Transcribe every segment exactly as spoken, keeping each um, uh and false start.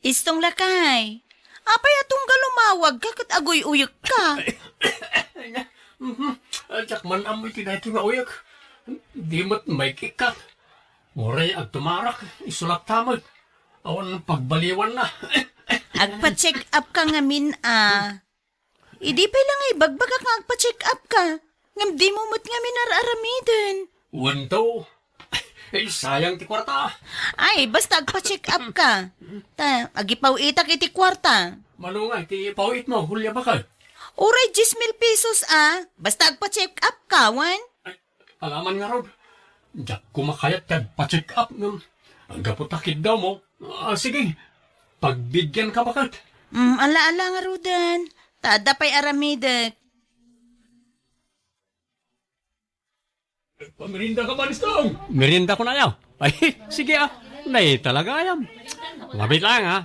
Istong lakay, apay a tunggal umawagka ket aguy-uyekka? Mhm. Diak man ammo iti daytoy nga uyek. Di met maik-ikkat. Uray agtumarak, isu latta met. Awan pagbaliwanna. Agpa-check up ka ngamin a. Idi pay la nga ibagbagak nga agpa-check up ka, ngem dimo met ngamin ar-aramiden. Wen to. Eh, sayang ti kuarta. Ay, basta agpa-check up ka. Ta, agipaw-itak iti kuarta. Mano nga iti paw-itmo, Julia, baket? Uray dies mil pesos a. Basta agpa-check up ka, wen? Ay, alaman ngarud. Diak koma kayat ti agpa-check up ngem gapu ta kiddawmo. Ah, sige, pagbidianka baket. Mm, ala-ala ngaruden. Ta adda pay aramidek. Pamerienda ka man, Istong? Merienda ko na, ayaw. Ay, sige, ah. Nay, talaga, ayam. Mabit lang, ah.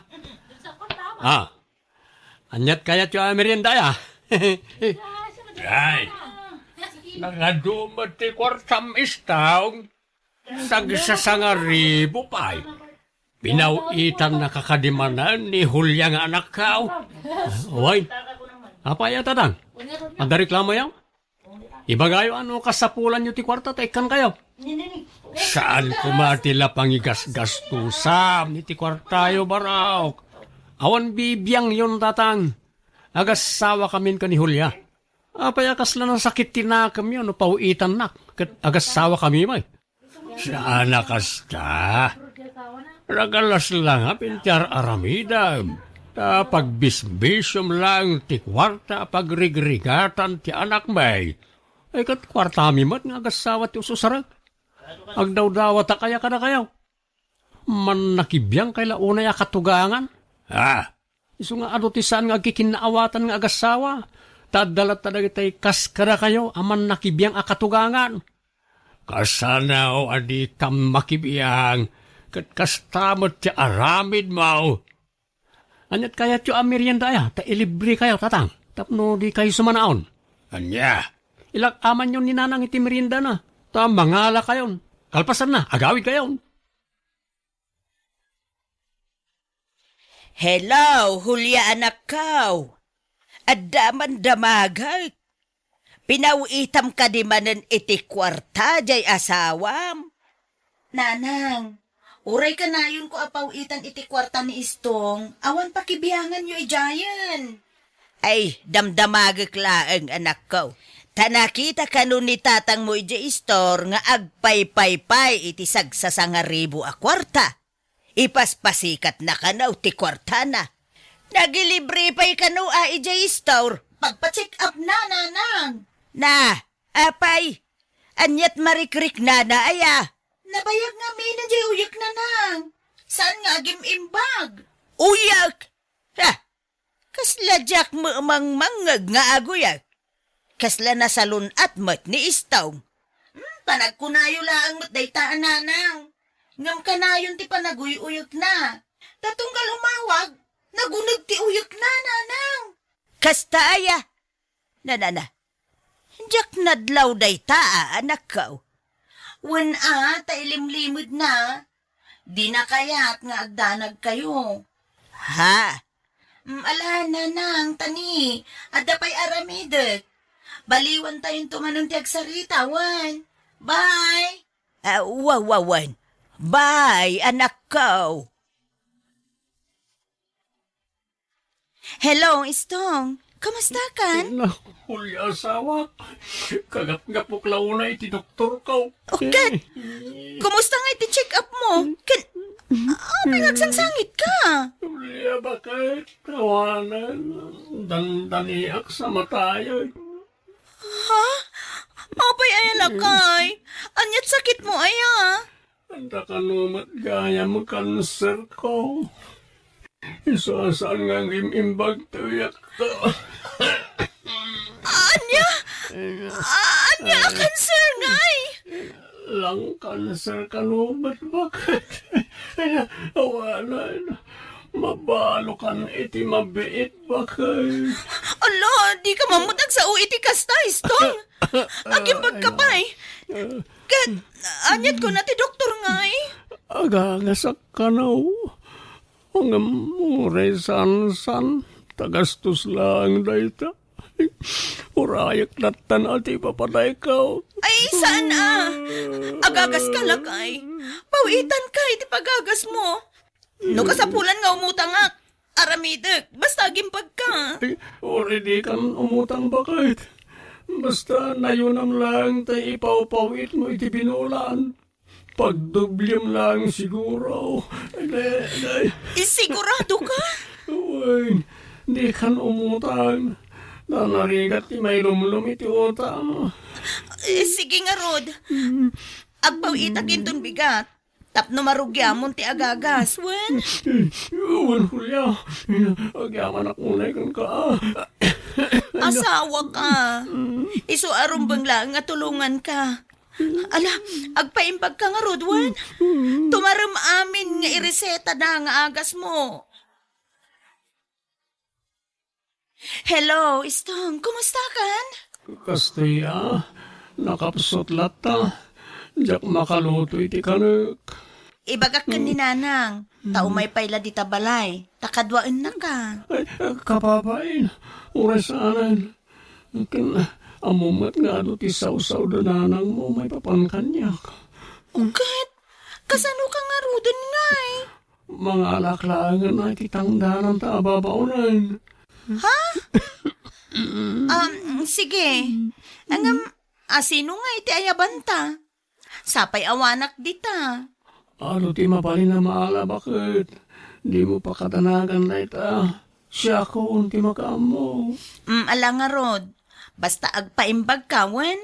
Ah. Aniat kayatyo a merienda, aya? Ay. Nakaduma ti kuartam, Istong. Sagsasangaribu pay. Pinaw-itannaka kadi manen ni Julia nga anakko. Wen. Apay a, tatang? Adda reklamoyo? Ibagayo a no kasapulanyo ti kuarta ta ikkankayo. Saan koma ti la pangigasgastusam iti kuartayo, barok. Awan bibiangyon, tatang. Agassawakamin ken ni Julia. Apay a kasla nasakit ti nakemyo no paw-itannak ket agassawakami met? Saan a kasta. Nagalas la nga pinti ar-aramidem. Ta pagbisbisiom laeng ti kuarta a pagrigrigatam ti anakmi. Ay, ket kuartami met nga agassawa ti ususarek. Agdawdawatak aya kadakayo? Mannakibiangkay la unay a katugangan? Ah, isu nga adu ti saan nga agkikinnaawatan nga agassawa, ta adda latta dagiti kas kadakayo a mannakibiang a katugangan. Kasano a dikam makibiang, ket kasta met ti aramidmo. Aniat kayatyo a merienda aya, ta ilibrekayo, tatang, tapno dikayo sumanaon? Ania? Ilak-amanyon ni Nanang iti meriendana, ta mangalakayon. Kalpasanna, agawidkayon. Hello, Julia, anakko. Adda man damagek. Pinaw-itam kadi manen iti kuarta jay asawam? Nanang, uray kanayonko a paw-itan iti kuarta ni Istong, awan pakibianganyo idiayen. Ay, damdamagek laeng, anakko. Ta nakita kano ni tatangmo idiay istor nga agpaypaypay iti sagsasangaribu a kuarta. Ipaspasikatna kano ti kuartana. Nagilibre pay kano a idiay istor. Pagpa-check up na, Nanang. Na, apay, aniat marikriknana aya? Nabayag ngamin a diay uyek, Nanang. Saan nga agim-imbag? Uyek? Ha? Kasla diak met mangmangngeg nga aguyek. Kasla nasalun-at met ni Istong. Hmm, panagkunayo laeng met dayta a Nanang. Ngem kanayon ti panaguy-uyekna. Ta tunggal umawag, naguneg ti uyekna, Nanang. Kasta aya? Nanana, diak nadlaw dayta a anakko. Wen a, ta ilimlimedna. Dina kayat nga agdanagkayo. Ha? Mm, ala, Nanang, tani, adda pay aramidek. Baliwantayonto manen ti agsarita, wen. Bye! Ah, wa, wa, wen. Bye, anakko. Hello, Istong. Kumusta kan? Naku, Julia, asawak. Kagapgapok la unay iti doktorko. O, ket, kumusta nga iti check-up mo? Ken, apay nga agsangsangitka? Julia, baket? Awanen, dandaniak sa matayag. Ha? Apay aya, lakay? Aniat sakitmo aya? Adda kano met gayam kanserko. Isu a saan nga agim-imbag ti uyekko. Ania? Ania a kanser ngay? Lung cancer kano met, baket? Awanen, mabalokan iti mabiit, baket. Ala, dika man met agsao iti kasta, Istong. Agimbagka pay. Ket, aniat kuna ti doktor ngay? Agangasak kano. Ngem uray saan-saan, ta gastos laeng dayta. Urayek lattan a ti papadayko. Ay, saan a? Agagas ka, lakay. Pawitan ka iti pagagas mo. No kasapulan nga umutangak, aramidek, basta agimbag ka. Ay, uray di kan umutang, baket. Basta nayunam laeng tay ipawpawit mo iti binulan. Pagdoblem laeng siguro. Ay, ay, ay. Sigurado ka? Wen, di kan umutang. Nanarigat ti mailumlom iti utang. Eh, sige ngarud. Agpawitak inton bigat. Tapno marugiamon ti agagas, wen? Wen, Julia. Agyamanak unay kenka. Asawa ka. Isu a rumbeng laeng nga tulongan ka. Ala, agpaimbag ka ngarud, wen? Tumarem amin nga ireseta da nga agas mo. Hello, Istong. Kumusta kan? Kastoy a, nakapsut latta. Diak makaluto iti kanek. Ibagak ken ni Nanang, ta umay pay la dita balay, ta kaduaennaka. Ay, kababain, uray saanen. Ken, ammom met nga adu ti sawsaw da nanang mo maipapan kaniak. Uket, kasano ka ngaruden ngay? Mangalak laengen iti tangdananta a babaonen. Ha? Um, sige. Ngem, asino nga iti ayabanta? Sapay awanak dita. Adu ti mabalin a maala, baket. Dimo pakadanagan dayta. Siakon ti makaammo. Mm, ala ngarud. Basta agpaimbag ka, wen?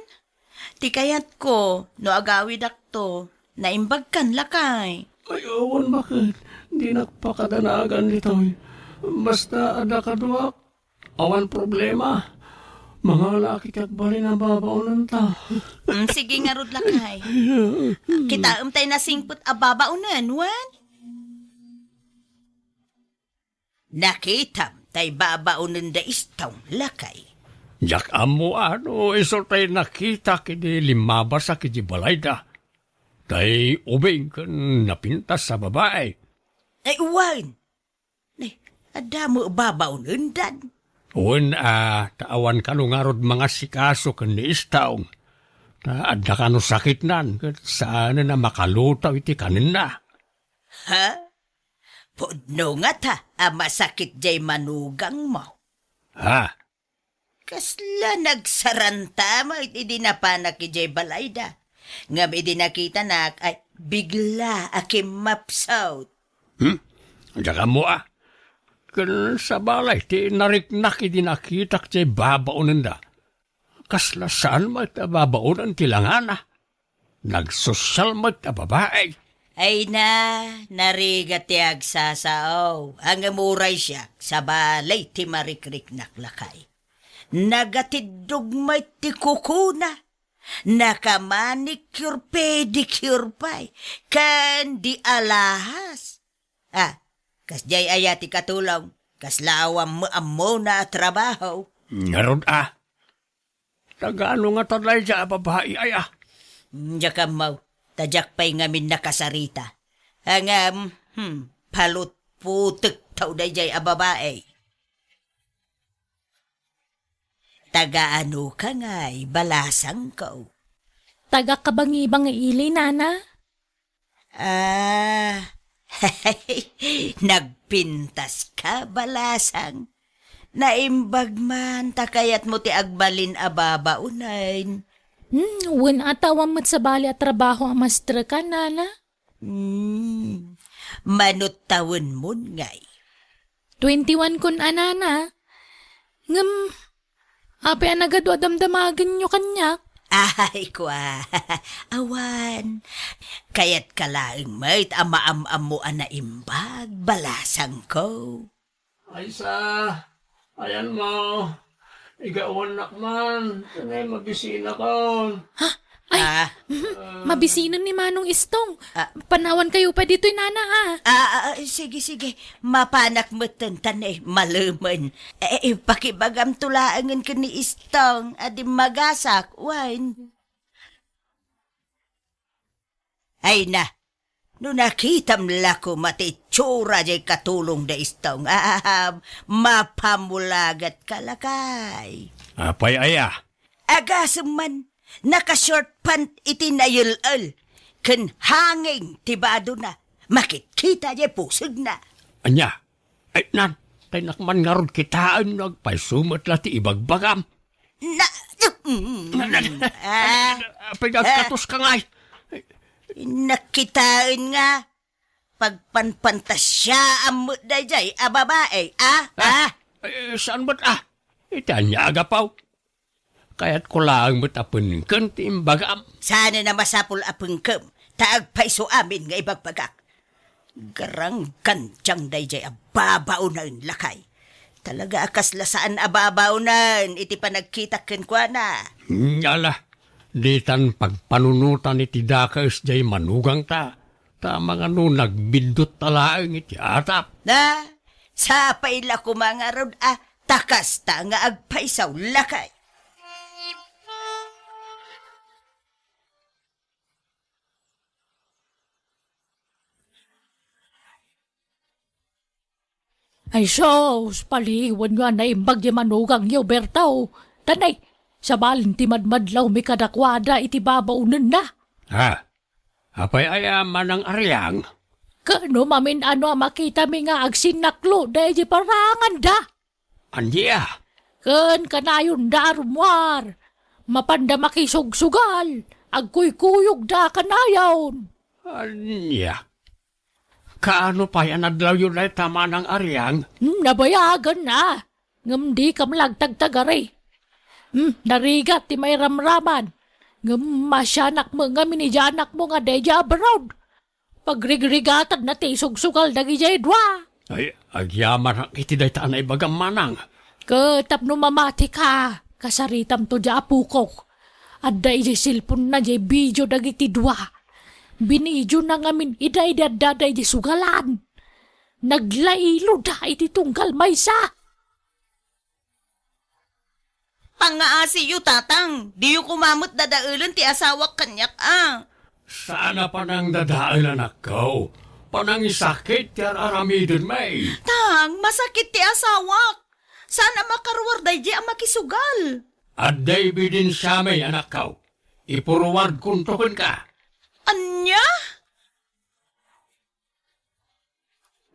Ti kayatko, no agawidakto, naimbagkan lakay. Ay, awan, baket. Dinak pakadanagan ditoy. Basta adda kaduak, awan problema. Mangalak iti agbalin a babaonenta. Mm, sige ngarud lakay. Kitaem tay nasingpet a babaonen, wen? Nakitam tay babaonen da Istong, lakay. Diak ammo a no isu tay nakitak idi limmabasak iti balayda. Tay ubing ken napintas a babai. Ay, wen. Ay, adda met babaonendan. Wen a, ta awan kano ngarud mangasikaso ken ni Istong. Ta adda kano sakitnan ket saanen a makalutaw iti kanenna. Ha? Pudno ngata a masakit jay manugangmo. Ha? Kasla nagsaranta met idi napanak idiay balayda. Ngem idi nakitanak, ay, bigla a kimmapsut. Hmm? Diak ammo a. Ken sabali ti nariknak idi nakitak ti babaonenda. Kasla saan met a babaonen ti langana. Nagsosial met a babai. Ay na, narigat ti agsasao. Ngem uray siak, sabali ti marikriknak lakay. Nagatiddog met ti kukuna. Nakamanicure, pedicure pay. Ken di alahas. Ah, kasdiay aya ti katulong. Kasla awan met ammona a trabaho. Ngarud a. Taga ano ngata dayta a babai aya? Diak ammo, ta diak pay ngamin nakasarita. Ngem, hmm, palutputek taw dayjay a babai. Taga ano ka ngay, balasangko? Taga Kabangibang nga ili, nana. Ah, nagpintas ka, balasang. Naimbag man, ta kayatmo ti agbalin a babaonen. Hmm, wen a ta awan met sabali a trabaho a maestro ka, nana? Hmm, mano tawenmon ngay? Twenty-one kon a, nana. Ngem, apay a nagadu a damdamagenyo kaniak? Ay, kua. Awan. Kayatka laeng met a maam-ammo a naimbag, balasangko. Aysa, ayanmo. Igawannak man. Kani mabisinakon. Ha? Ay, ah. Mabisinen ni Manong Istong. Ah. Panawankayo pay ditoy, nana, ha? Ah, ah, ah, sige, sige. Mapanak metten, ta ne, malemen. Eh, eh, pakibagamto laengen ken ni Istong a dimmagasak, wen. Ay na, no nakitam la koma ti itsura jay katulong da Istong. Ah, mapamulagat ka, lakay. Apay aya? Agasem man, naka-short pant iti nayel-el, ken hanging ti badona, makitkita jay pusegna. Ania? Ay, nan, tay nakman ngarud kitaen no agpayso met la ti ibagbagam. Na, mm, Na, na, na, ah, na, na, apay nga ah, agkatos ka ngay? Nakitaen nga, pagpanpantasia met dayjay a babae, ah? Ah, Ah? eh, saan met, ah? Iti ania a gapu? Kayatko laeng met a penken ti imbagam. Saan a masapul a penkem, ta agpayso amin nga ibagbagak. Garanggantiang dayjay a babaonen, lakay. Talaga a kasla saan a babaonen iti panagkitak kenkuana. Ala, ditan pagpanunotan iti dakes jay manugangta. Ta mangano nagbiddut ta laeng iti atap? Na, sapay la koma ngarud a ta kasta nga agpayso, lakay. Ay sus, paliwanyo a naimbag ti manugangyo, Berto. Tanay, sabalen ti madmadlawmi kadakuada iti babaonenna. Ha? Apay aya, Manang Ariang? Ken no mamin-ano a makitami nga agsinnaklo daydi paranganda. Ania? Ken kanayonda a rummuar. Mapanda makisugsugal, agkuykuyogda kanayon. Ania? Kaano pay a nadlawyo dayta, Manang Ariang? Hmm, nabayagen a. Ngem dikam la agtagtagari. Hmm, narigat ti mairamraman. Ngem masianak met ngamin idiay anakmo nga daydiay abroad. Pagrigrigatadna ti isugsugal dagidiay dua. Ay, agyamanak iti dayta a naibagam, Manang. Ket tapno mamatika, kasaritamto diay apokok. Adda idiay cellphone-na diay video dagiti dua. Binidiona ngamin ida idi addada idiay sugalan. Naglailoda iti tunggal maysa. Pangngaasiyo, tatang. Diyo koma met dadaelen ti asawak kaniak a. Saan a panangdadael, anakko. Panangisakit ti ar-aramidenmi. Tang, masakit ti asawak. Saan a makaruar daydi a makisugal. Adda ebidensiami, anakko. Ipuruardkonto kenka. Ania?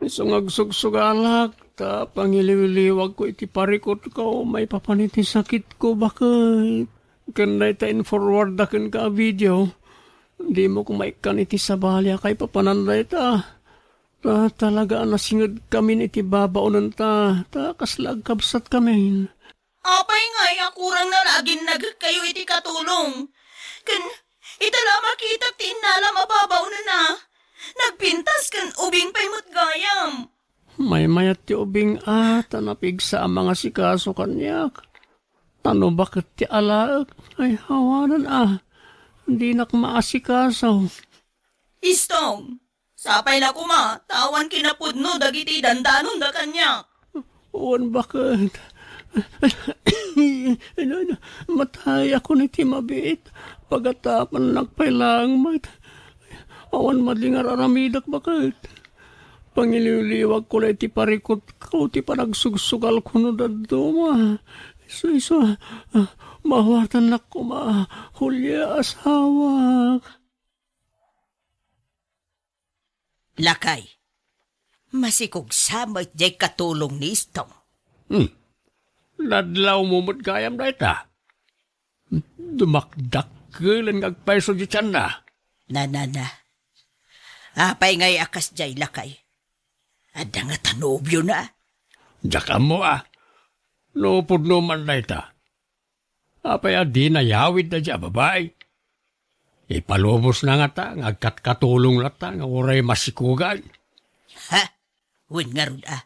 Isu nga agsugsugalak, ta pangiliwliwagko iti parikutko maipapan iti sakitko, baket. Ken dayta in-forwardda kenka a video, dimo koma ikkan iti sabali a kaipapanan dayta. Ta talaga a nasingedkamin iti babaonenta, ta kasla agkabsatkamin. Apay ngay a kurangna la aginnagekkayo iti katulong? Ken ita la a makitak ti innalam a babaonena. Nagpintas ken ubing pay met gayam. Maymayat ti ubing a, ta napigsa a mangasikaso kaniak. Ta no baket ti alaek, ay awanen a, dinak maasikaso. Istong, sapay la koma, ta awan kinapudno dagiti dandanonda kaniak. Wen baket. Ino, ino, matayakon iti mabiit. Pagatapennak pay laeng met. Awan madingar aramidek baket. Pangiliwliwagko la iti parikutko ti panagsugsugalko no dadduma. Isu, isu, ah, mawartannak koma, Julia, asawak. Lakay, masikog sa met jay katulong ni Istong. Hmm. Nadlawmo met gayam dayta. Dumakdakkelen nga agpayso di tianna. Na, na, na. Apay ngay a kasdiay, lakay? Adda ngata nobiona? Diak ammo a. No pudno man dayta. Apay a dina yawid daydiay a babai? Ipalubosna ngata nga agkatkatulong latta nga uray masikogan. Ha? Wen ngarud a.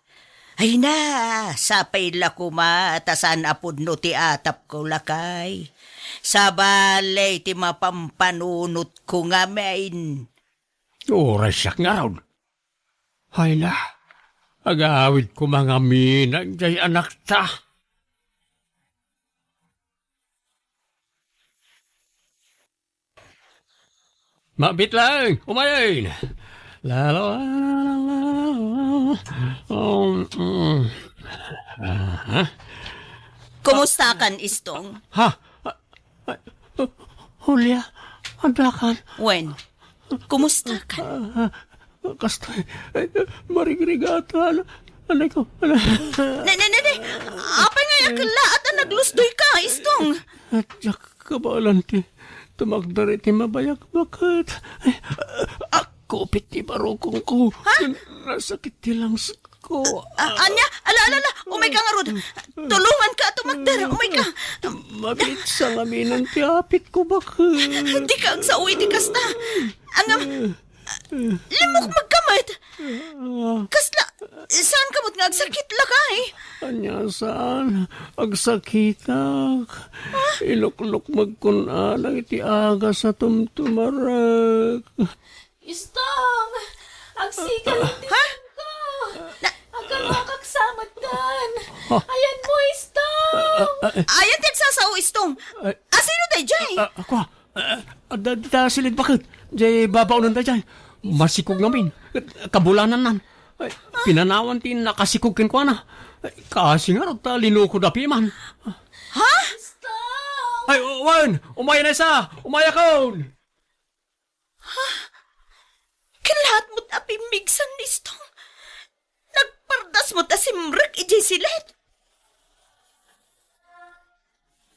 Ay na, sapay la koma ta saan a pudno ti atapko, lakay. Sabali ti mapampanunotko ngamin. Uray siak ngarud. Ay na, agawid koma ngamin daydiay anakta. Mabit laeng, umayen. La, la, la, la, la, la. Um, mm. Aha. Kumustakan, Istong? Ha? Ay, Julia, addakan? Wen, kumustakan? Ah, kastoy, ay, marigrigatan. Anay ko, anay. Ne, ne, ne, ne. Apay nga yakella at naglusdoy ka, Istong? At diak kabaelan ti tumakder iti mabayag baket. Ay, ah, kupit ti barukongko. Ha? Nasakit ti langsko. Ah, ania? Ala, ala, ala. Umay ka ngarud. Tulongan ka, tumakder. Umay ka. Mabiit sa ngaminan ti apit ko baket. Di ka agsao iti kasta. Angam, limukmag ka met. Kasla, saan ka met nga agsakit, lakay? Ania saan? Agsakitak. Iluklukmagkon alang iti agas a tumtumarek. Istong! Agsika ti Ha? Ko! Na- Agkalwakak sa meddan! Ah. Ayan mo, Istong! Ah, ah, eh. Ayan ti agsasao, Istong. Ay. Asino daydiay? Ah, ah, kua. Ah, adda, adda silid baket. Jay babaonan daydiay. Masikog ngamin. Kabulanannan. Ay, pinanawan ti nakasikog kenkuana. Ay, kasi nga ta linuko da piman. Ha? Istong! Ay, wen! Umayakon! Umayakon! Ket laat met a pimmigsan ni Istong. Nagpardas met a simrek idiay silet.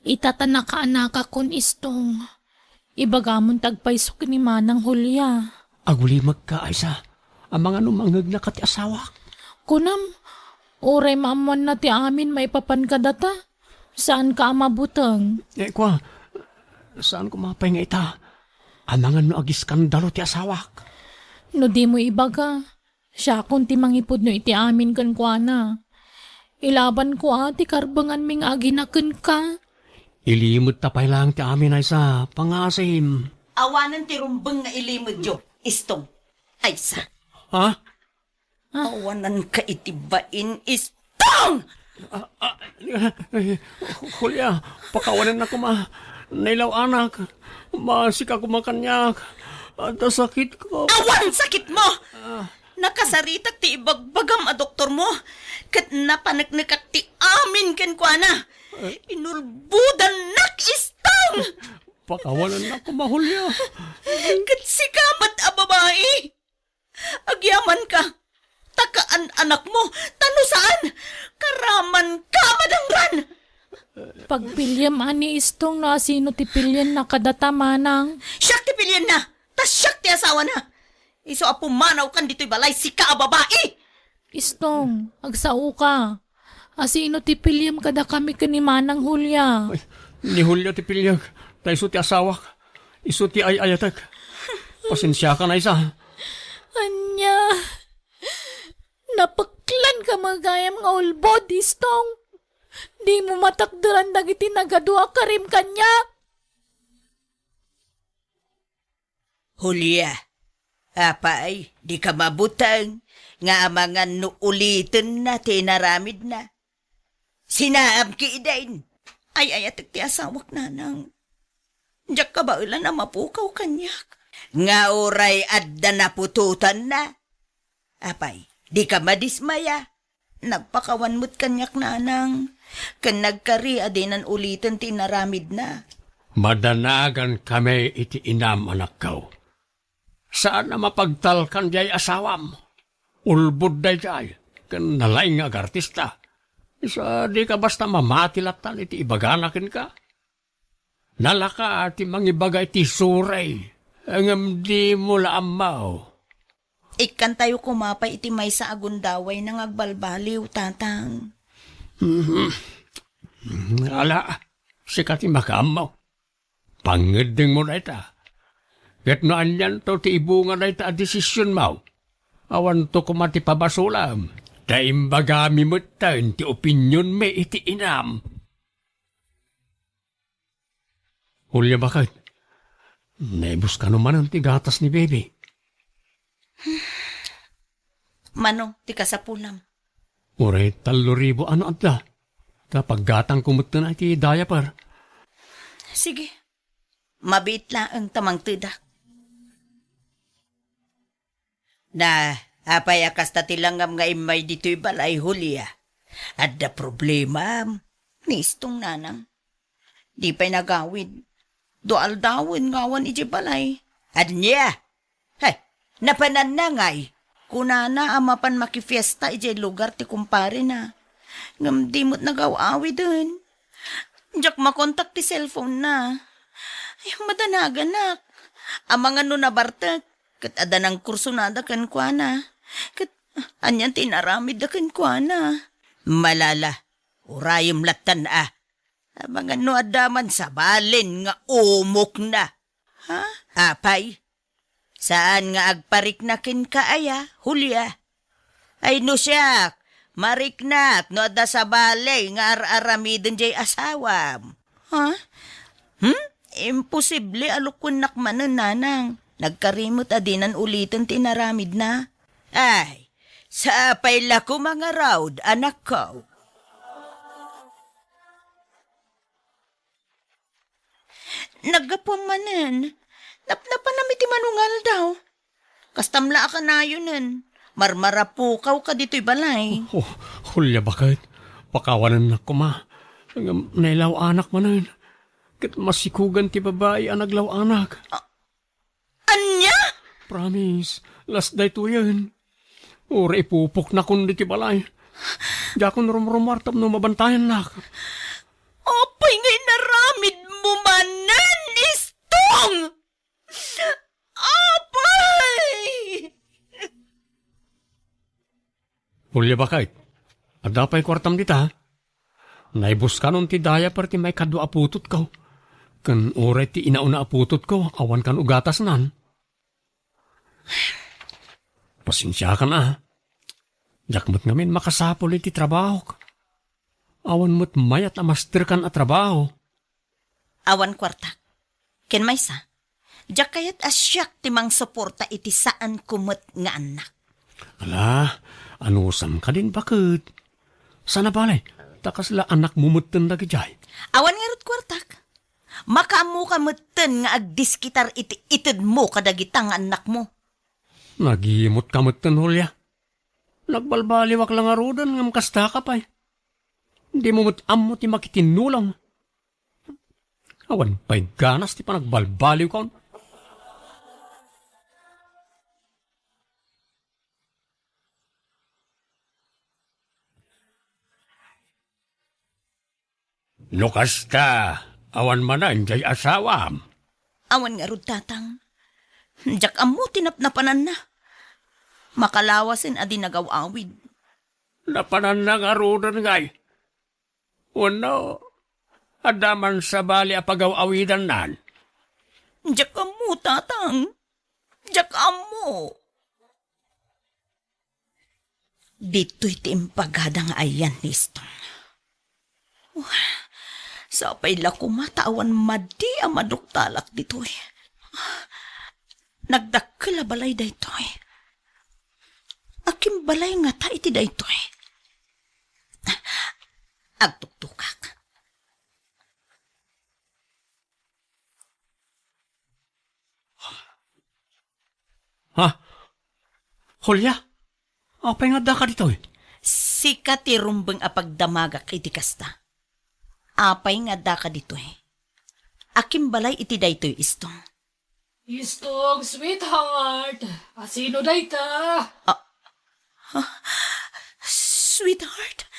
Ita ta nakaanakakon, Istong. Ibagamon ti agpayso ken ni Manang Julia. Agulimekka, Aisa. Amangan no mangegnaka ti asawak. Kunam, uray maammoanna ti amin maipapan kadata. Saanka a mabuteng. Eh, kua, saan koma pay nga ita? Amangan no agiskandalo ti asawak. No dimo ibaga, siakon ti mangipudno iti amin kenkuana. Ilabanko a ti karbenganmi nga agina kenka. Ilimedta pay laeng ti amin, Aisa, pangasim. Awanen ti rumbeng nga ilimedyo, Istong. Aisa. Ha? Ah. Awananka iti bain, Istong! Ah, ah, eh, Julia, pakawanennak koma. Nailaw-anak. Maasika koma kaniak. Adda sakitko. Awan sakitmo! Ah. Nakasaritak ti ibagbagam a doktormo, ket napaneknekak ti amin kenkuana. Eh. Inulbodannak, Istong! Pakawanennak koma, Julia. Ket sika met a babai. Agyamanka, ta kaan-anakmo, ta no saan, karamanka a madangran! Pagpiliem a ni Istong no asino ti pilienna kadata, Manang. Siak ti pilienna, ta siak ti asawana. Isu a pumanawkan ditoy balay, sika a babai! Istong, agsaoka. Asino ti piliem kadakami ken ni Manang Julia? Ay, ni Julia ti piliek, ta isu ti asawak. Isu ti ay-ayatek. Pasensiakan, Aisa. Ania? Napeklanka met gayam nga ulbod, Istong. Dimo matakderan dagiti nagadu a karim kaniak. Julia, apay, dika mabuteng nga amangan no ulitenna ti inaramidna. Sinaam ketdin. Ay-ayatek ti asawak, nanang. Diak kabaelan a mapukaw kaniak. Nga uray adda naputotanna. Apay, dika madismaya. Nagpakawan met kaniak, nanang, ken nagkari a dinan uliten ti inaramidna. Madanagankami iti inam, anakko. Saan a mapagtalkan diay asawam. Ulbod daydiay, ken nalaing nga agartista. Isu a dika basta mamati lattan iti ibagana kenka. Nalaka ti mangibaga iti suray, ngem dimo la ammo. Ikkantayo koma pay iti maysa a gundawayna nga agbalbaliw, tatang. Mhm. Ala, sika ti makaammo. Pangngeddengmo dayta. Ket no anianto ti ibunga dayta a desisionmo, awanto koma ti pabasolam, ta imbagami metten ti opinionmi iti inam. Julia, baket, naibus kano manen ti gatas ni baby? Mano ti kasapulam? Uray tallo ribu ano adda. Ta paggatangko metten iti diaper. Sige. Mabiit laeng ta mangtedak. Na, apay a kasta ti langam nga immay ditoy balay, Julia? Adda problemaam? Ni Istong, nanang. Di pay nagawid. Dua aldawen nga awan idiay balay. Ania? Hay, napananna ngay. Kunana a mapan makifiesta idiay lugar ti kumparena. Ngem di met nagaw-awiden. Diak makontak ti cellphone na. Ay, madanaganak. Amangan no nabartek. Ket adda nangkursunada kenkuana. Ket anian ti inaramidda kenkuana? Malala, urayem lattan a. Amangan no adda man sabalen nga umokna. Ha? Apay? Saan nga agparikna kenka aya, Julia? Ay no siak, mariknak no adda sabali nga ar-aramiden diay asawam. Ha? Hmm? Imposible a lukuennak manen, nanang. Nagkari met a dinan uliten ti inaramidna. Ay, sapay la koma ngarud, anakko. Naggapuam manen. Napnapanam iti manungaldaw. Kastam la a kanayonen. Marmarapukawka ditoy balay. Oh, Julia, baket. Pakawanennak koma. Ngem nailaw-anak manen. Ket masikogan ti babai a naglaw-anak. A-, ania? Promise, last daytoyen. Uray ipupoknakon ditoy balay. Diakon rumrumuar tapno mabantayannak. Apay nga inaramidmo manen, Istong? Apay! Julia, baket, adda pay kuartam dita? Naibuskanon ti diaper ti maikadua a putotko. Ken uray ti inauna a putotko, awan kan ugatasnan. Pasensiakan a. Diak met ngamin makasapul iti trabahok. Awan met mayat a masterkan a trabaho. Awan kuartak. Ken maysa, diak kayat a siak ti mangsuporta iti saanko met nga annak. Ala, anusam kadin, baket? Saan a bale, ta kasla anakmo metten dagidiay. Awan ngarud kuartak. Makaammoka metten nga agdiskitar iti itedmo kadagita nga annakmo. Nagimutka metten, Julia. Nagbalbaliwak la ngaruden ngem kastaka pay. Dimo met ammo ti makitinnulong. Awan pay ganas ti panagbalbaliwkon. No kasta, awan manen diay asawam? Awan ngarud, tatang. Diak ammo ti napnapananna. Makalawasen a di nagaw-awid. Napananna ngaruden ngay? Wenno, adda man sabali a pagaw-awidannan? Diak ammo, tatang. Diak ammo. Ditoy ti imbagada nga ayan ni Istong. Sapay la koma ta awan madi a maduktalak ditoy. Nagdakkel a balay daytoy. Akin balay ngata iti daytoy? Agtuktukak. Ha? Julia? Apay nga addaka ditoy? Sika ti rumbeng a pagdamagak iti kasta. Apay nga addaka ditoy? Akin balay iti daytoy, Istong? Istong, sweetheart. Asino dayta? Ah, ha? Sweetheart?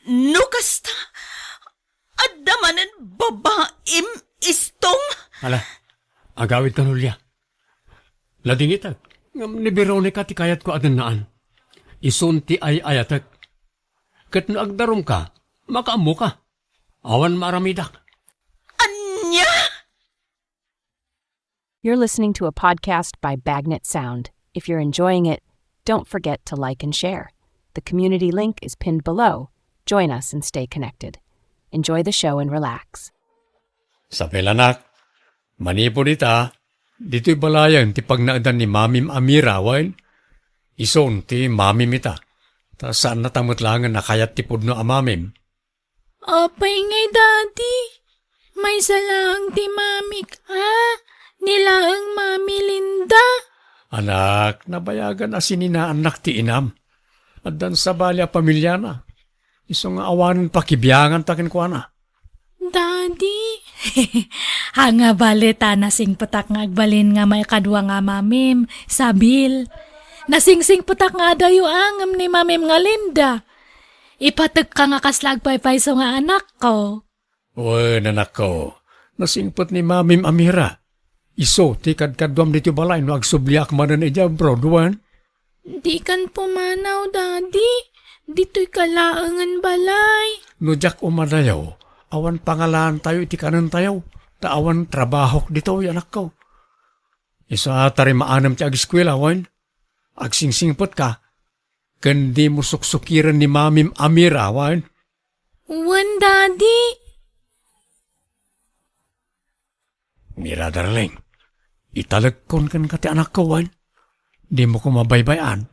No kasta? Adda manen babaim, Istong? Ala, agawidka, Julia. Ladingitek, ngem ni Veronica ti kayatko a dennaan. Isun ti ay-ayatek. Ket no agdarumka, makaammoka. Awan maaramidak. Ania? You're listening to a podcast by Bagnet Sound. If you're enjoying it, don't forget to like and share. The community link is pinned below. Join us and stay connected. Enjoy the show and relax. Sapay la, nak, manipud ita, ditoy balayen ti pagnaedan ni mamim a Mira, wen? Isun ti mamim ita. Ta saannata met laengen a kayat ti pudno a mamim. Apay ngay, Daddy? Maysa laeng ti mamik, a? Ni laeng Mami Linda? Anak, nabayagan a sininaannak ti inam. Addan sabali a pamiliana. Isu nga awanen pakibianganta kenkuana. Daddy, haan nga bale ta nasingpetak nga agbalin nga maikadua nga mamim, Sabil. Nasingsingpetak nga adayo a ngem ni mamim nga Linda. Ipatekka nga kasla agpaypayso nga anakko. Wen, anakko, nasingpet ni mamim a Mira. Isu ti kadkaduam ditoy balay no agsubliak manen idiay abroad, wen? Dikan pumanaw, Daddy. Ditoyka laengen balay. No diak umadayo, awan pangalaantayo iti kanentayo, ta awan trabahok ditoy, anakko. Isu a tarimaanem ti ageskuela, wen? Agsingsingpetka, ken dimo suksukiren ni mamim a Mira, wen? Wen, Daddy. Mira, darling, italekkon kenka ti anakko, wen? Dimo koma baybay-an.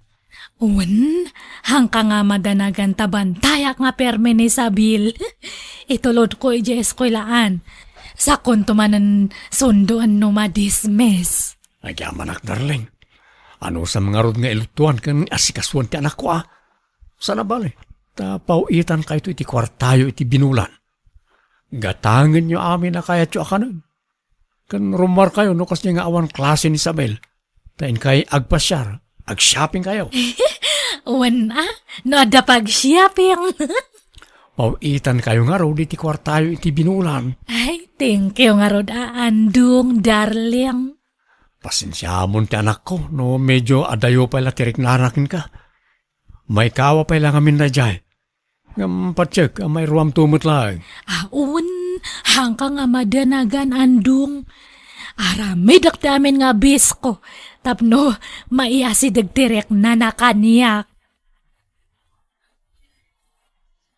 Wen, haanka nga madanagan ta bantayak nga permi ni Sabil. Itulodko idiay eskuelaan. Sakonto manen sundoen no madismiss. Agyamanak, darling. Anusam ngarud nga iluttuan ken asikasuan ti anakko, a? Saan a bale, ta paw-itankayto iti kuartayo iti binulan. Gatangenyo amin a kayatyo a kanen. Ken rummuarkayo no kasdi nga awan klase ni Isabel, ta inkay agpasiar, agshoppingkayo. Wen a, no adda pag-shopping. Paw-itankayo ngarud iti kuartayo iti binulan. Ay, thank you ngarud a, Andong, darling. Pasensiamon ti anakko no medyo adayo pay la ti riknana kenka. Maikawa pay la ngamin daydiay. Ngem patiek a mairuamto met laeng. Awan, haanka nga madanagan, Andong. Aramidek ti amin nga bisko tapno maiasideg ti riknana kaniak.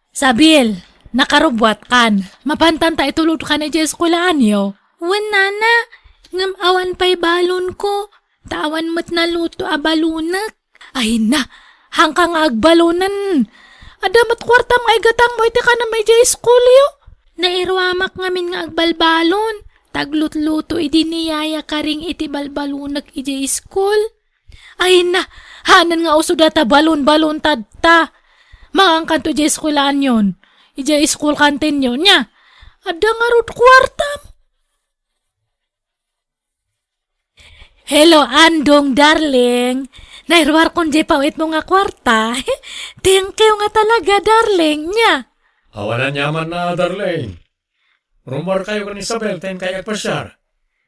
Sabil, nakarubuatkan. Mapantanta itulodkan idiay eskuelaanyo. Wen, nana, ngem awan pay balonko, ta awan met naluto a balonek. Ay na, haanka nga agbalonen. Adda met kuartam nga igatangmo iti kanam idiay eskuelyo. Nairuamak ngamin nga agbalbalon, ta aglutluto idi ni Yaya Karing iti balbalonek idiay eskul. Ay na, haanen nga usod a ta balon-balon tatta. Mangankanto idiay eskuelaanyon. Idiay school canteen-yo, nia. Adda ngarud kuartam. Hello, Andong, darling. Nairuarkon diay paw-itmo nga kuarta. Thank you nga talaga, darling, nia. Awan aniamanna, darling. Rummuarkayo ken Isabel ta inkay agpasiar.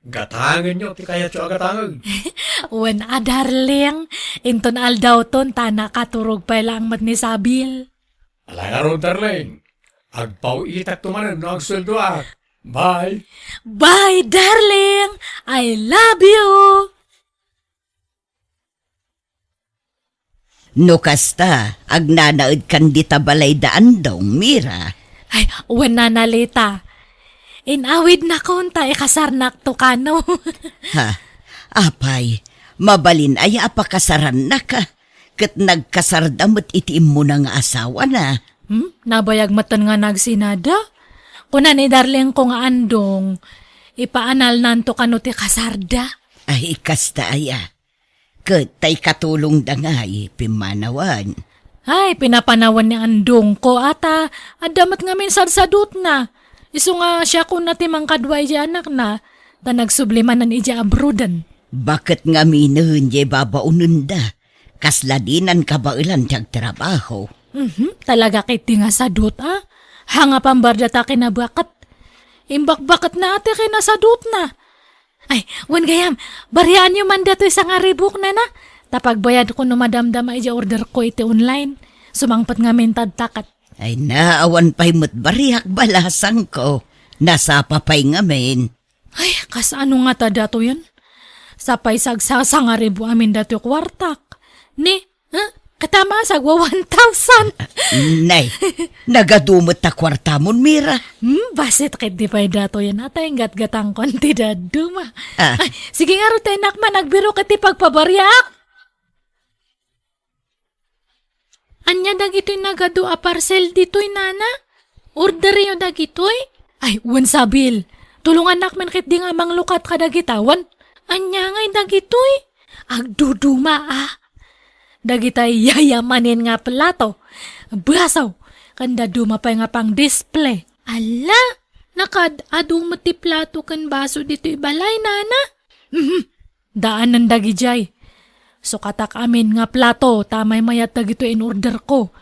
Gatangenyo ti kayatyo a gatangen. Wen a, darling. Inton aldawton ta nakaturog pay laeng met ni Sabil. Ala ngarud, darling. Agpaw-itakto manen no agsueldoak. Bye. Bye, darling. I love you. No kasta, agnanaedkan dita balay da Andong, Mira. Ay, wen, Nana Lita. Inawidnakon ta ikasarnakto kano. Ha? Apay, mabalin aya a pakasarannaka? Ket nagkasarda met iti immuna nga asawana. Hmm? Nabayag metten nga nagsinada? Kuna ni darlingko nga Andong, ipaanalnanto kano ti kasarda. Ay, kasta aya. Ket ta ikatulongda ngay, pimmanawan. Ay, pinapanawan ni Andongko, a, ta adda met ngamin sadsadutna. Isu nga siakon a ti mangkadua idiay anakna, ta nagsubli manen idiay abroaden. Baket ngaminen diay babaonenda, kasla dinan kabaelan ti agtrabaho. Mhm, talaga ketdi nga sadut, a? Haan nga pambarda ta kinabaket. Imbakbaketna a ti kinasadutna. Ay, wen gayam, bariaanyo man datoy sangaribok, Nana. Ta pagbayadko no madamdama idiay orderko iti online. Sumangpet ngamin ta adda ket. Ay na, awan pay met bariak, balasangko. Nasapa pay ngamin. Ay, kasano ngata datoyen? Sapay sagsasangaribo amin datoy kuartak. Ni, Huh? Ket ta masagwa one thousand. Nay, nagadu met ta kuartamon, Mira. Hmm, bassit ketdi pay datoyen a ta inggatgatangkon ti dadduma. Ah. Ay, sige ngarud ta innak man, agbirok iti pagpabariak. Ania dagitoy nagadu a parcel ditoy, Nana? Orderyo dagitoy? Ay, wen, Sabil. Tulongannak man ketdi nga manglukat kadagita, wen? Ania ngay dagitoy? Agduduma, a. Dagitay yayamanen nga plato, baso, ken dadduma pay nga pang-display. Alla, nakaad-adu met ti plato ken baso ditoy balay, nana? Mhm. Daanen dagidiay. Sukatak amin nga plato ta maymayat dagitoy in-orderko.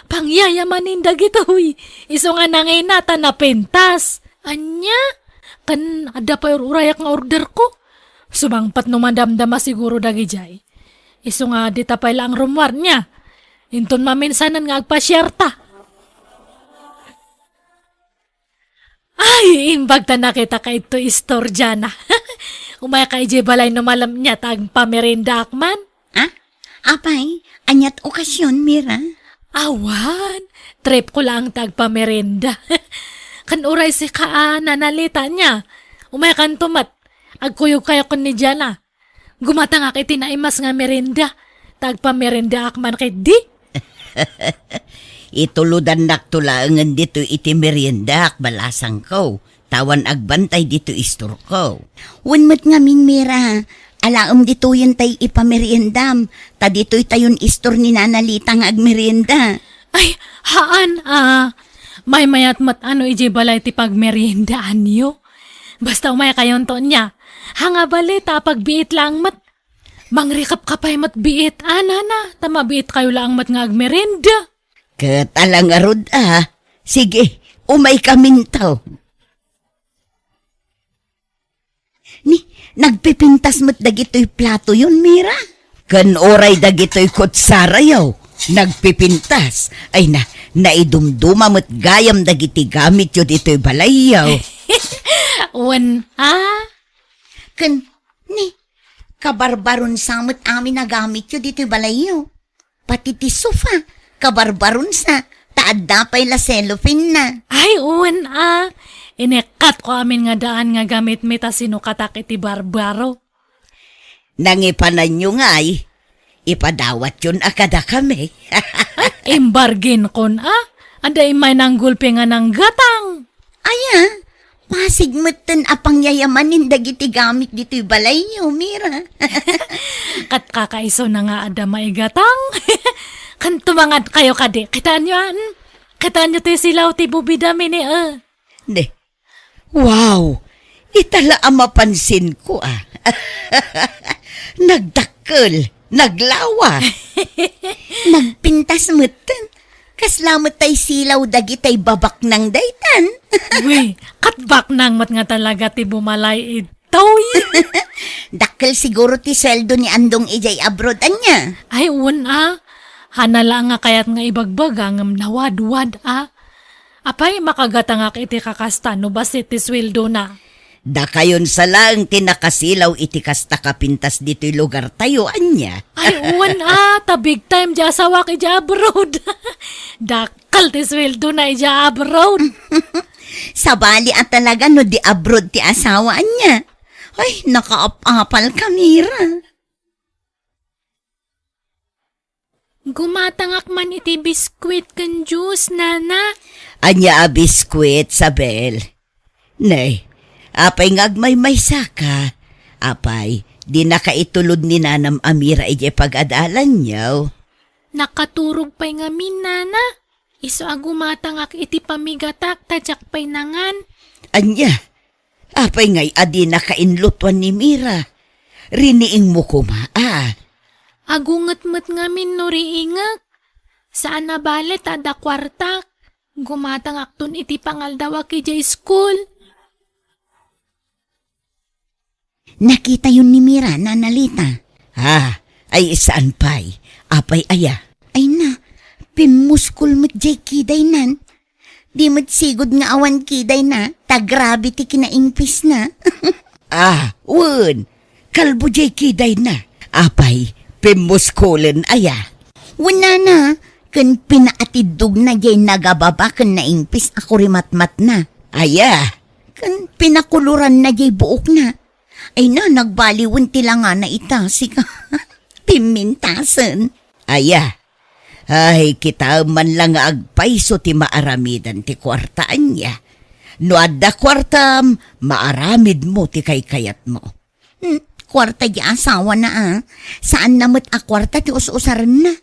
Pangyayamanen dagitoy. Isu nga nangina ta napintas. Ania? Ken adda pay ur-urayak nga orderko. Sumangpet no madamdama siguro dagidiay. Isu nga dita pay laeng rummuar, nia. Inton maminsanen nga agpasiarta. Ay, imbag ta nakitaka ditoy istor, Jana. Umayka idiay balay no malem, nia ta agpameriendaak man. Ah? Apay, aniat okasion, Mira? Awan, tripko laeng ta agpamerienda. Ken uray sika a nanalita, nia. Umaykanto met. Agkuyogkayo ken ni Jana. Gumatangak iti naimas nga merienda, ta agpameriendaak man ketdi. Itulodannakto laengen ditoy iti meriendaak, balasangko, ta awan agbantay ditoy istorko. Wen met ngamin, Mira, alaem ditoyen tay ipameriendam, ta ditoy tayon istor ni Nana Lita nga agmerienda. Ay, haan, a. Maymayat met no idiay balay ti pagmeriendaanyo. Basta umaykayonto, nia. Haan nga bali, ta apagbiit laeng met. Mangrikapkapay met biit, a, nana, ta mabiitkayo laeng met nga agmerienda. Ket ala ngarud, a. Sige, umaykaminto. Ni, nagpipintas met dagitoy platoyon, Mira. Ken uray dagitoy kutsarayo, nagpipintas. Ay na, naidumduma met gayam dagiti gamityo ditoy balayyo. Wen, a? Ken, ni, kabarbaron sa met amin a gamityo ditoy balayyo. Pati ti sofa, kabarbaron sa, ta adda pay la cellophane na. Ay, wen, a. Inekkatko amin nga daan nga gamitmi ta sinukatak iti barbaro. Nangipananyo ngay, ipadawatyon a kadakami. Imbarginkon, a. Adda immay nanggulpi nga nanggatang. Aya, pasig metten a pangyayamanen dagiti gamit ditoy balayyo, Mira. Ket kakaisuna nga adda maigatang. Ken tumangadkayo kadi. Kitaenyo, a? Kitaenyo ti silaw ti bubidami ni, a. Ne. Wow! Ita la a mapansinko, a. Nagdakkel. Naglawa. Nagpintas metten. Kasla met tay silaw dagitay babaknang daytan. Uy, ket baknang met nga talaga ti bumalay idtoy. Dakkel siguro ti sueldo ni Andong idiay abroad, ania? Ay, wen, a. Haan la nga kayat nga ibagbaga ngem nawadwad, a. Apay, makagatangak iti kakasta no bassit ti sueldona. Dakayon sa laeng ti nakasilaw iti kasta kapintas ditoy lugartayo, ania? Ay, wen, a, ta big time ti asawak idiay abroad. Dakkel ti sueldona idiay abroad. Sabali a talaga no di abroad ti asawa, ania? Ay, nakaap-apal ka, Mira. Gumatangak man iti biskuit ken juice, nana. Ania a biskuit, Sabel? Nay, apay nga agmaymaysaka? Apay, dinaka itulod ni nanam a Mira idiay pag-adalanyo? Nakaturog pay ngamin, nana. Isu a gumatangak iti pamigatak ta diak pay nangan. Ania? Apay ngay a dinaka inlutuan ni Mira? Riniingmo koma, a. Agunget met ngamin no riingek. Saan a bale ta adda kuartak. Gumatangakton iti pangaldawak idiay school. Nakitayon ni Mira, Nana Lita. Ah, ay saan pay? Apay aya? Ay na, pimmuskol met jay kidaynan. Di met sigud nga awan kidayna, ta grabe ti kinaingpisna. Ah, wen, kalbo jay kidayna. Apay, pimmuskolen aya? Wen nana, ken pinaatiddogna jay nagababa ken naingpis a kurimatmatna. Aya? Ken pinakuluranna jay buokna. Ay na, nagbaliwen ti langana ita, sika. Pimmintasen. Aya? Ay, kitaem man la nga agpayso ti maaramidan ti kuarta, ania? No adda kuartam, maaramidmo ti kaykayatmo. Hmm, Kuarta di asawana, a. Saanna met a kuarta ti us-usarenna.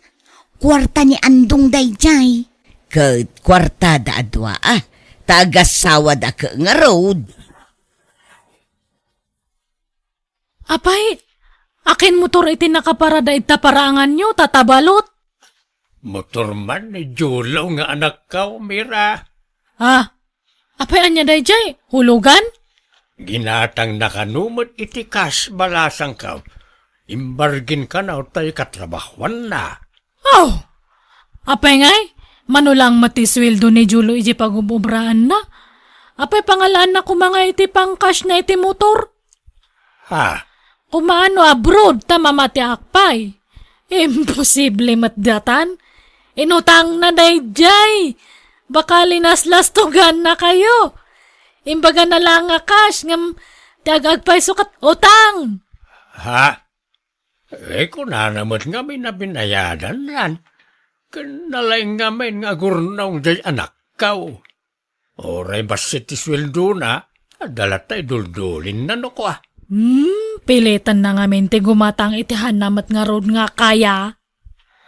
Kuarta ni Andong daydiay. Ket kuartada a dua, a. Ta agasawada ket ngarud. Apay, akin motor iti nakaparada ita paraanganyo, ta tabalot? Motor man ni Julo nga anakkaw, Mira. Ah, apay ania daydiay? Hulugan? Ginatangna kano met iti kas balasangkaw. Imbargin kano tay katrabahuanna. Oh! Apay ngay, mano lang met ti sueldo ni Julo iti pagub-ubraanna? Apay pangalaanna koma nga iti pangkasna iti motor? Ha? Kumaano abroad ta mamatiak pay? Imposible met datan. Inutangna daydiay. Baka linaslastuganna kayo. Imbagana lang nga cash ngem ti ag-agpayso ket utang. Ha? Eh, kunana met ngamin a binayadannan. Ken nalaing ngamin nga agurnong diay anakkaw. Uray bassit ti sueldona, adda latta iduldulinna no kua. Hmm, pilitanna ngamin ti gumatang iti haanna met ngarud nga kaya.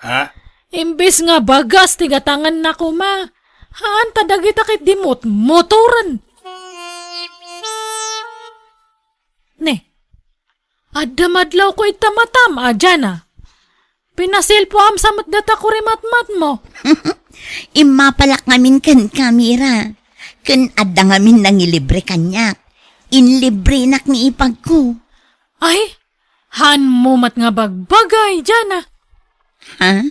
Ha? Imbes nga bagas ti gatanganna koma, haan ta dagita ket di mot-, motoren. Ne, adda madlawko ita matam a, Jana. Pinasilpoam sa met data kurimatmatmo. Immapalak ngamin kenka, Mira. Ken adda ngamin nangilibre kaniak. Inlibrenak ni ipagko. Ay, haanmo met nga bagbagay, Jana. Ha?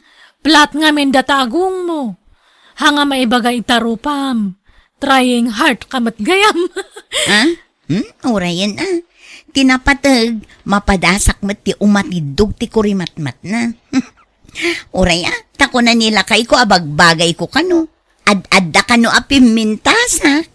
Plat ngamin data agongmo. Haan nga maibaga ita rupam. Trying hard ka met gayam. Ha? Hmm? Urayen, a. Ti napateg, mapadasak met ti umatiddog ti kurimatmatna. Uray, a, ta kuna ni lakayko a bagbagayko kano. Ad-adda kano a pimmintasak.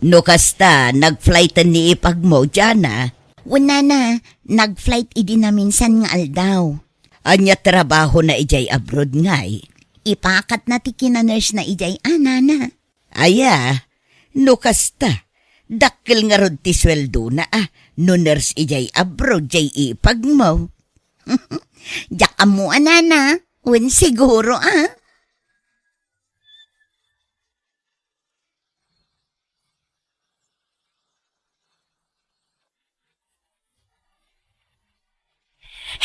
No kasta, nag-flighten ni ipagmo, Jana? Wen, nana, nag-flight idi naminsan nga aldaw. Ania trabahona idiay abroad ngay? Ipakatna ti kina-nurse na idiay a, nana. Aya, no kasta, dakkel ngarud ti sueldona a, no nurse idiay abroad diay ipagmo. Diak ammo a, nana, wen siguro a.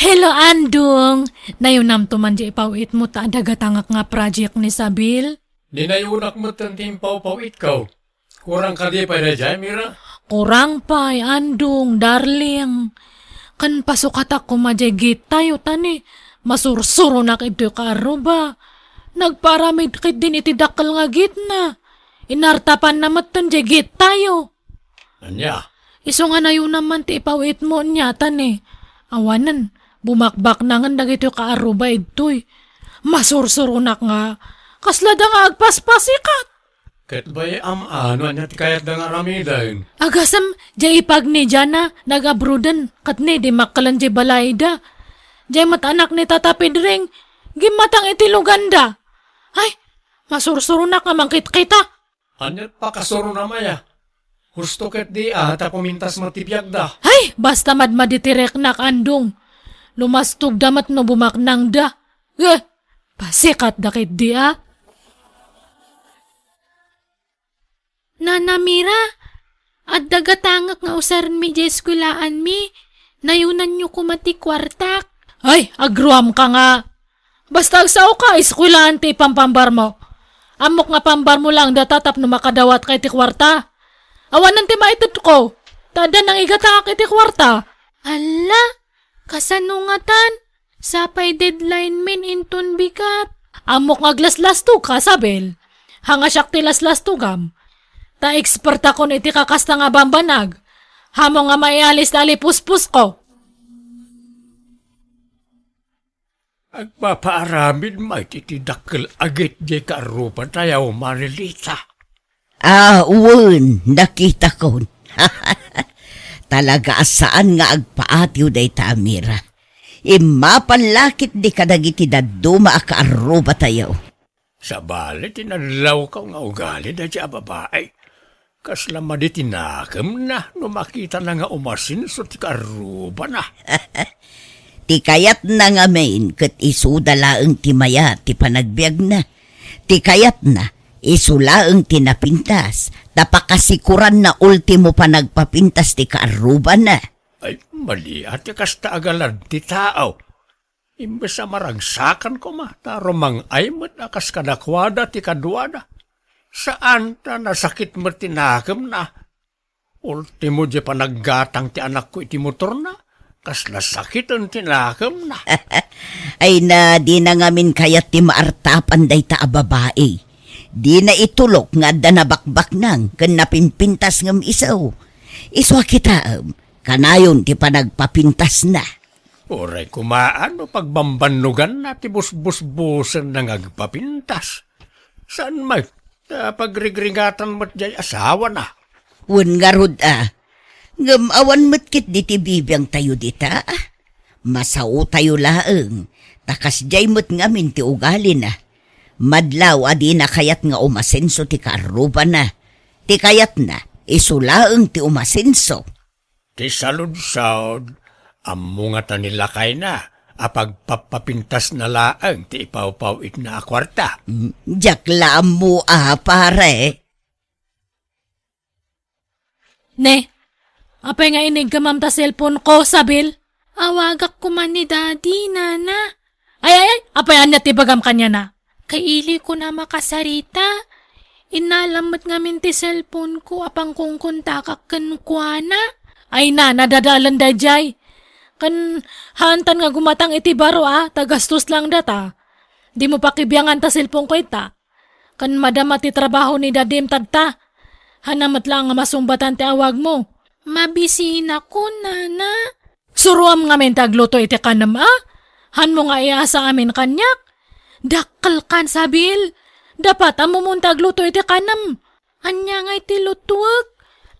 Hello, Andong! Nayunamto man diay ipaw-itmo ta adda gatangak nga project ni Sabil? Ni nayunak metten ti impawpaw-itko. Kurang kadi pay daydiay, Mira? Kurang pay, Andong, darling. Ken pasukatak koma diay gittayo, ta ni masursuronak ditoy kaarruba. Nagpaaramid ketdin iti dakkel nga gitna. Inartapanna metten diay gittayo. Ania? Isu nga nayunam man ti ipaw-itmo nia, ta ni, awanen, bumakbaknangen dagitoy kaarruba idtoy. Masursuronak nga, kasla da nga agpaspasikat. Ket bay-am a no ania ti kayatda nga aramiden. Agasem, diay ipag ni Jana, nag-abroaden, ket ni, dimmakkelen diay balayda. Diay met anak ni Tata Pedring, gimmatang iti luganda. Ay, masursuronak nga mangkitkita. Aniat pakasurona maya? Husto ketdi a ta pumintas met ti biagda. Ay, basta madmadi ti riknak, Andong. Lumastogda met no bumaknangda. Eh, pasikatda ketdi a. Nana Mira, adda gatangek nga usarenmi diay eskuelaanmi. Nayunanyo koma ti kuartak. Ay, agruamka nga. Basta agsaoka, eskuelaan ti ipampambarmo. Ammok nga pambarmo laeng data tapno makadawatka iti kuarta. Awanen ti maitedko, ta adda nangigatangak iti kuarta. Alla, kasano ngatan? Sapay deadline min inton bigat. Ammok nga aglaslastogka, Sabel. Haan nga siak ti laslastogam. Ta expertakon iti kakasta nga bambanag. Haanmo nga maialis ti alipuspusko. Agpapaaramid met iti dakkel a git diay kaarrubatayo, Marilita. Ah, wen, nakitakon. Talaga a saan nga agpaatiw dayta a Mira. Immapal la ketdi kadagiti dadduma a kaarrubatayo. Sabali ti nadlawko nga ugali dayta a babai. Kasla madi ti nakemna no makitana nga umasenso ti kaarrubana. Ti kayatna ngamin ket isuda laeng ti mayat ti panagbiagna. Ti kayatna, isu laeng ti napintas, ta pakasikuranna ultimo panagpapintas ti kaarrubana. Ay, mali a ti kasta a galad ti tao. Imbes a maragsakan koma, ta rumang-ay met a kas kadakuada ti kaduada. Saan ta nasakit met ti nakemna. Ultimo, di panaggatang ti anakko iti motorna, kasla sakiten ti nakemna. Ay na, dina ngamin kayat ti maartapan dayta a babai. Dina itulok nga adda nabakbaknang ken napimpintas ngem isu. Isu a kitaem, kanayon ti panagpapintasna. Uray koma no pagbambannoganna ti busbusbusenna nga agpapintas. Saan met ta pagrigrigatan met jay asawana. Wen ngarud a, ngem awan met ketdi ti bibiangtayo dita. Masaotayo laeng, ta kasdiay met ngamin ti ugalina. Madlaw a dina kayat nga umasenso ti kaarrubana. Ti kayatna, isu laeng ti umasenso. Ti saludsod, ammo ngata ni lakayna a pagpappapintasna laeng ti ipawpaw-itna a kuarta. Mm, diak la ammo a, pare. Ne, apay nga iniggamam ta cellphone ko, Sabil? Awagak koma ni Daddy, Nana. Ay, ay, ay, apay ania ti bagam kaniana? Kailikon a makasarita. Innalam met ngamin ti cellphone ko a pangkongkontakak kenkuana. Ay na, nadadalan daydiay. Ken haantan nga gumatang iti baro a, ta gastos lang data. Dimo pakibiangan ta cellphone ko ita. Ken madama ti trabaho ni Dadim tadta. Haanna met laeng a masungbatan ti awagmo. Mabisinakon, Nana. Suroam ngamin ti agluto iti kanem a? Haanmo nga iasa amin kaniak? Dakkelkan, Sabil. Dapat ammomon ti agluto iti kanem. Ania ngay ti lutuek?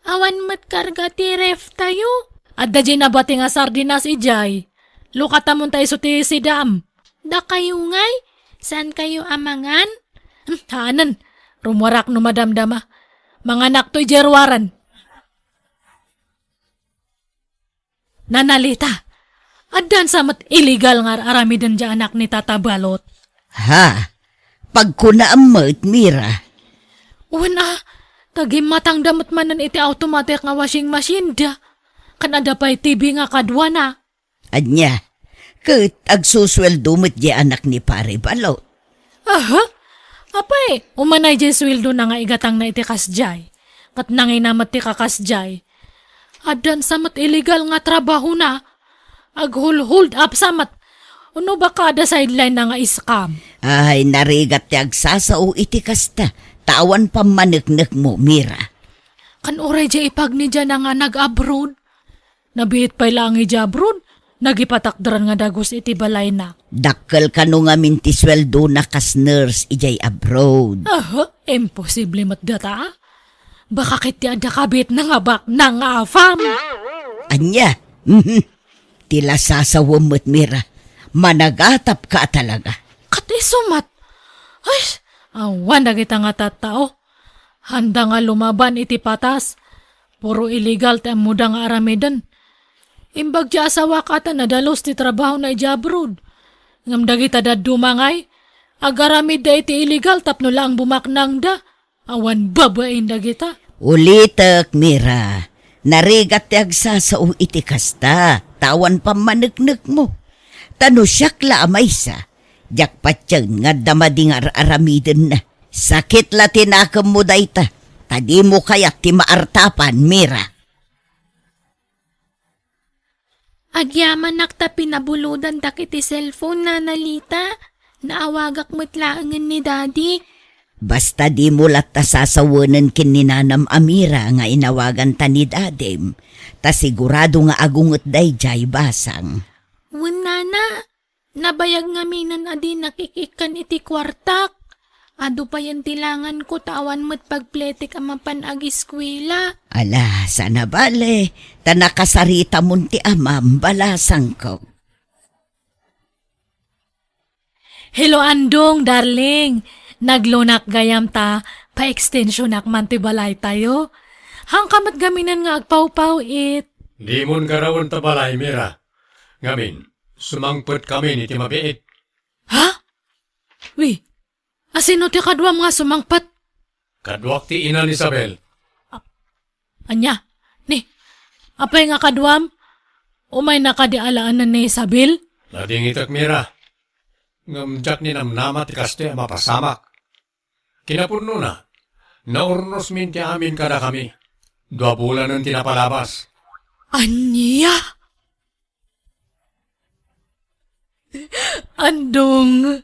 Awan met karga ti ref tayo. Adda diay nabati nga sardinas idiay. Lukatamon ta isu ti sidam. Dakayo ngay? Saan kayo a mangan? Hmm, haanen. Rummuarak no madamdama. Manganakto idiay ruaren. Nanalita, addan sa met illegal nga ar-aramiden diay anak ni Tata Balot. Ha? Pagkunaam met, Mira. Wen a, ta gimmatangda met manen iti automatic nga washing machine da. Ken adda pay T V nga kaduana. Ania, ket agsusueldo met diay anak ni Pare Balot. Aha? Apay, umanay diay sueldona nga igatangna iti kasdiay. Ket nangina met ti kakasdiay. Addan sa met illegal nga trabahona. Aghul-hold up sa met. Uno baka adda sideline na nga scam. Ay, narigat ti agsasao iti kasta. Ta awan pammaneknekmo, Mira. Kan uray diay ipagnidiana nga nag-abroad. Nabiit pay laeng idiay abroad, nagipatakderan nga dagus iti balayna. Dakkel kano ngamin ti sueldona kas nurse idiay abroad. Aha, imposible met data, a? Baka ket ti adda kabitna nga baknang nga afam. Ania? Mhm. Ti la sasawem met, Mira. Managatapka a talaga. Ket isu met. Ay, awan dagita nga tattao. Handa nga lumaban iti patas. Puro illegal ti ammoda nga aramiden. Imbag ti asawak a ta nadalus ti trabahona idiay abroad. Ngem dagita dadduma ngay, agaramidda iti illegal tapno laeng bumaknangda. Awan babain dagita. Ulitek, Mira, narigat ti agsasao iti kasta, ta awan pammaneknekmo. Ta no siak la a maysa, diak patien nga adda madi nga ar-aramidenna. Sakit la ti nakemmo dayta, ta dimo kayat ti maartapan, Mira. Agyamanak ta pinabulodandak iti cellphone, Nana Lita. Naawagak met laengen ni Daddy. Basta dimo latta sasawenen ken ni Nanam a Mira nga inawaganta ni Dadim, ta sigurado nga agunget daydiay basang. Wen, Nana, nabayag ngaminen a dinak ik-ikkan iti kuartak. Adu payen ti langanko ta awan met pagpletek a mapan agiskuela. Ala, saan a bale, ta nakasaritamon ti amam, balasangko. Hello, Andong, darling. Naglunak gayam ta pa-extensionak man ti balaytayo. Haanka met gaminen nga agpawpaw-it. Dimon garawen ta balay, Mira. Ngamin, sumangpetkami iti mabiit. Ha? Wi, asino ti kaduam nga sumangpet? Kaduak ti ina ni Isabel. Ania? Ni, apay nga kaduam? Umayna kadi alaenen ni Isabel? Nadingitek, Mira. Ngem diak ninamnama ti kastoy a mapasamak. Kinapudnona, naurnosmin ti amin kadakami. Dua bulanen ti napalabas. Ania? Andong,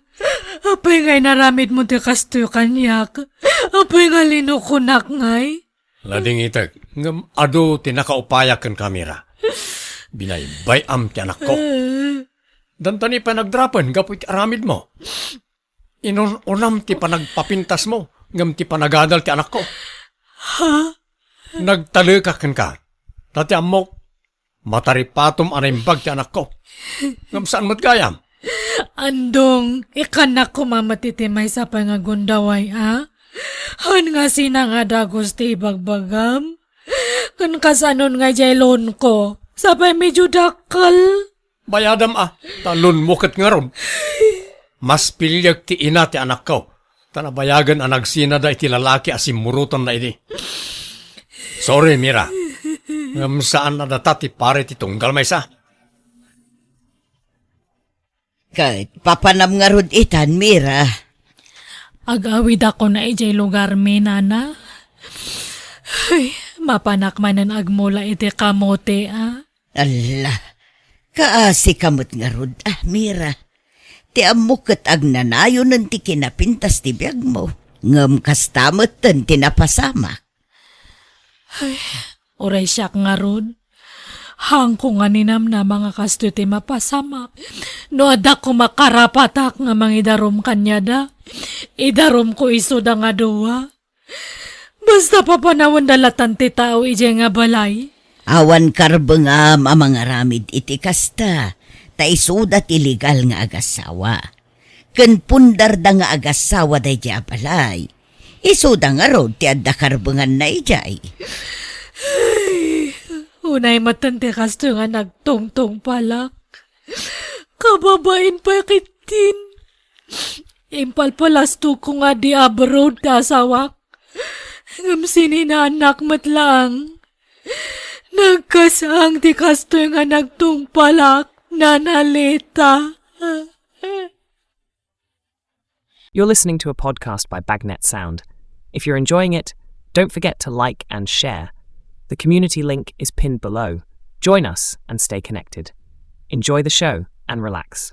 apay nga inaramidmo ti kastoy kaniak? Apay nga linukonak ngay? Nadingitek, ngem adu ti nakaupayak kenka, Mira. Binaybay-am ti anakko. Danta ni panagdrapen gapu iti aramidmo. Inun-unam ti panagpapintasmo, ngem ti panagadal ti anakko. Ha? Nagtaleka kenka. Ta ti ammok, mataripatom a naimbag ti anakko. Ngem saan met gayam? Andong, ikkannak koma met iti maysa pay nga gundaway, a? Haan nga sina nga dagus ti ibagbagam? Ken kasanon nga idiay loanko? Sapay medyo dakkel. Bayadam a, ta loanmo ket ngarud. Mas piliek ti ina ti anakko, ta nabayagen a nagsinada iti lalaki a simmurotanna idi. Sorry, Mira. Ngem saan a data ti pare ti tunggal maysa. Ket papanam ngarud itan, Mira? Ag-awidakon idiay lugarmi, nana. Ay, mapanak manen agmula iti kamote, a? Alla, kaasika met ngarud, a, Mira. Ti ammok ket agnanayonen ti kinapintas ti biagmo, ngem kasta metten ti napasamak. Ay, uray siak ngarud. Haanko nga ninamnama nga kastoy ti mapasamak. No adda koma karapatak nga mangidarum kaniada, idarumko isuda nga dua. Basta papanawenda latan ti tao idiay nga balay. Awan karbengam a mangaramid iti kasta, ta isuda ti legal nga agasawa. Ken pundarda nga agasawa daydiay a balay. Isuda ngarud ti adda karbenganna idiay. Ay, unay metten ti kastoy nga nagtungtungpalak. Kababain pay ketdin. Impalpalastokko nga di abroad ti asawak. Ngem sininaannak met laeng. Nagkasang ti kastoy nga nagtungpalak, Nana Lita. You're listening to a podcast by Bagnet Sound. If you're enjoying it, don't forget to like and share. The community link is pinned below. Join us and stay connected. Enjoy the show and relax.